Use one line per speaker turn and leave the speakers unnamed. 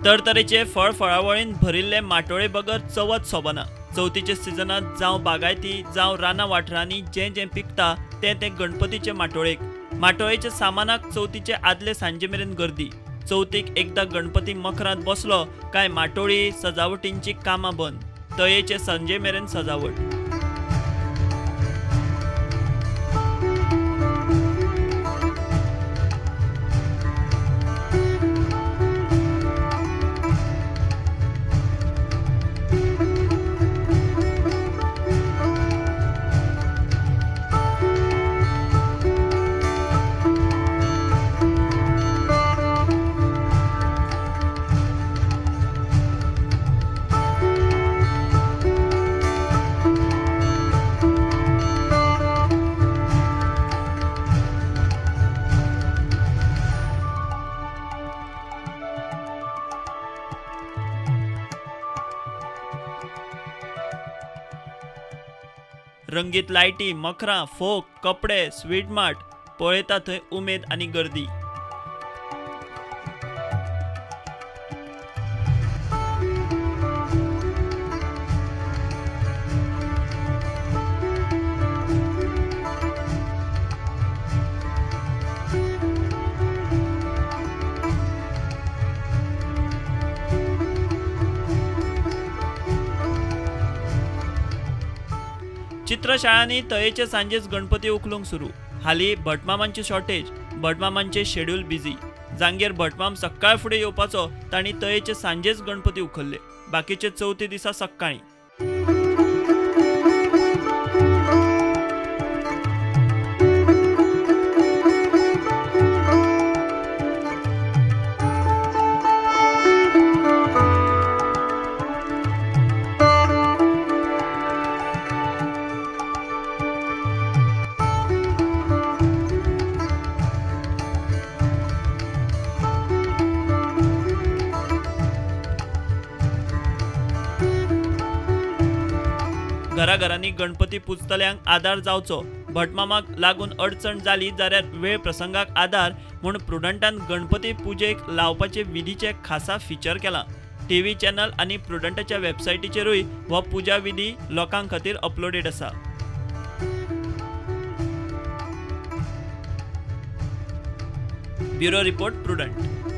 तरतरेचे फळ फळावळीन भरिल्ले माटोळे बगर चवथ सोबना. चवथीच्या सिजनात जावं बागायती जावं रानां वाठारांनी जें जें पिकता तें तें गणपतीचे माटोळेक. माटोळेच्या सामानाक चवथीचे आदले सांजे मेरेन गर्दी. चवथीक एकदां गणपती मखरांत बसलो काय माटोळी सजावटींची कामां बंद. तयेचे सांजे मेरेन सजावट. रंगीत लायटी, मखरां, फोक, कपडे, स्वीट मार्ट पळयता थंय उमेद आनी गर्दी. चित्रशाळांनी तयेचे सांजेच गणपती उखलूंक सुरू. हालीं भटमामांची शॉर्टेज, भटमामांचे शेड्यूल बिझी. जांगेर भटमाम सकाळ फुडें येवपाचो तांणी तयेचे सांजेच गणपती उखल्ले. बाकीचे चवथी दिसा सकाळीं. घराघरांनी गणपती पुजतल्यांक आदार जावचो, भटमामाक लागून अडचण जाली जाल्यार वेळ प्रसंगाक आदार म्हूण प्रुडंटान गणपती पुजेक लावपाचे विधीचे खासा फिचर केलां. टीव्ही चॅनल आनी प्रुडंटाच्या वेबसायटीचेरूय हो पुजा विधी लोकां खातीर अपलोडेड आसा. Bureau report, Prudent.